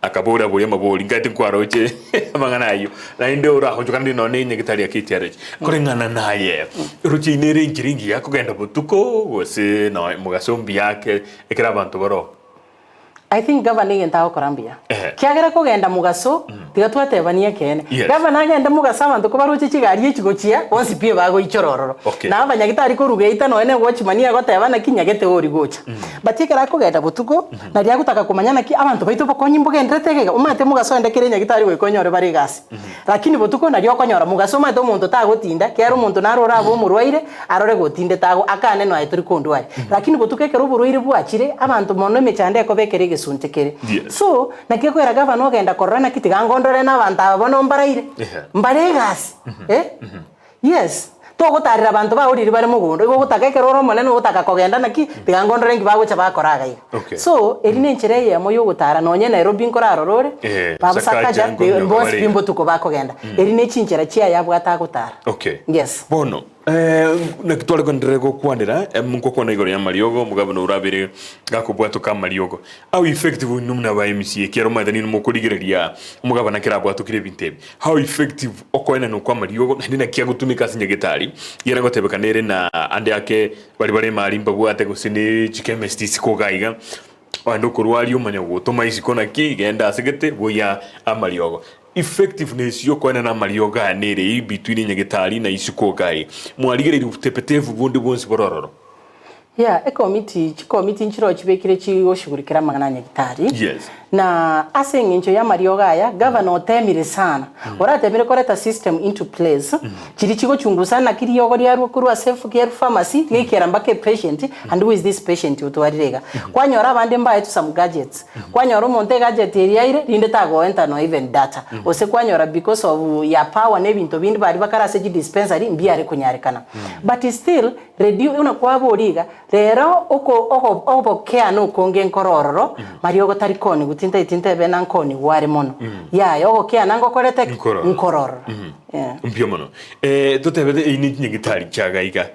Akabora boria amabori, Nkaete nkwaroche amang'ana ayio, naende oraonchoka naende nonya nenyagitari ya KTRH. Koreng'ana naye, roche ine ere enchera engiya kogenda botuko gose nonya mogaso mbuya ake ekero abanto baroo? I think gavana egento agokora mbuya. Ehe. Kiagera kogenda mogaso, tiga twatebania ekeene. Yes. Gavana agende mogaso abanto kobaroche chigari echi gochia, bonsi pi bagoichora ororo. Okay. Na abanyagitari korwa geita nonya ne watchman agoteba naki nyagete ori gocha. But ekero akogenda botuko, naria agotaka komanya naki abanto baito obokonyi mbogenderete iga iga. Omanyete mogaso onde kere nyagitari goika onyore bare egasi. Lakini botuko naria okonyora mogaso omanyete omonto tagotinda, kiagera omonto naro orabe omorwaire, arore gotindete ago, akane nonya tori kondwaria. Lakini botuko ekero oborwaire bwachire, abanto mono emechando ekoba ekero egesunte kere. Yes. So, naki ekoera gavana ogenda korora naki tiga ngondore na abanto aba bono mbaraire, mbare egasi, eh. Yes, togotarera abanto bao riria bare mogondo, igo ogotaka ekero ore omonene ogotaka kogenda naki, tiga ngondore nki bagocha bakora iga iga. Okay. So, eri ne enchera eyemo ya ogotara nonye Nairobi nkorarora ore, Eh, babu Sakaja Sakaja, nkominyoka bonsi bare pi iga. mbotuko bakogenda. Eri ne chinchera chiaye abwate agotara. Okay. Yes. Bono, naki tware koenderera gokwanera, ngokwana igoro y'amariogo, omogabana orabere gakobwatoka amariogo. How effective inwe buna aba MCA, ekiagera omanyete ninwe mokorigereria omogabana ekero abwatokire ebinto ebi. How effective okoenanwa kw'amariogo naende naki agotumeka ase nyagetari, ekiagera ngotebekana ere na ande ake baria bare emari mbabwate gose ne chikemist isiko iga iga, ogende okorwaria omanye gotoma isiko naki genda ase gete boyia amariogo. Effectiveness y'okoenana amariogo aya nere eye between enyagetari na isiko iga iga. Mwarigereiri obotepetevu bonde bwonsi bore ororo? Yeah, ekomiti, chikomiti nchiroo chibekire chigoshughulikera amang'ana a nyagitari. Yes. Na ase eng'encho y'amariogo aya, gavana otemire sana. Oratemire koreta system into place, chiria chigochungusa naki riogo riarwa korwa ase efu pharmacy, riaikera mpaka epatient, and who is this patient otwarire iga. Kwanyora abande mbaetwe some gadgets, kwanyora omonto egadget eria aire, rinde tagoenta no even data. Gose kwanyora because of ya power na ebinto binde baria bakare ase chidispensary, mbiare konyarekana. But still, Redio buna kwaboria iga, rero oko ogo ogokeana okonge nkore ororo, mariogo tari konigwa, tintageti ntebe ng'a nkonigwa are mono. Yaya, ogokeana ngokorete ki? Nkore ororo. Nkore ororo. Yeah. Mbuya mono. Eh, totebete eyio ne chinyagitari chiaga iga.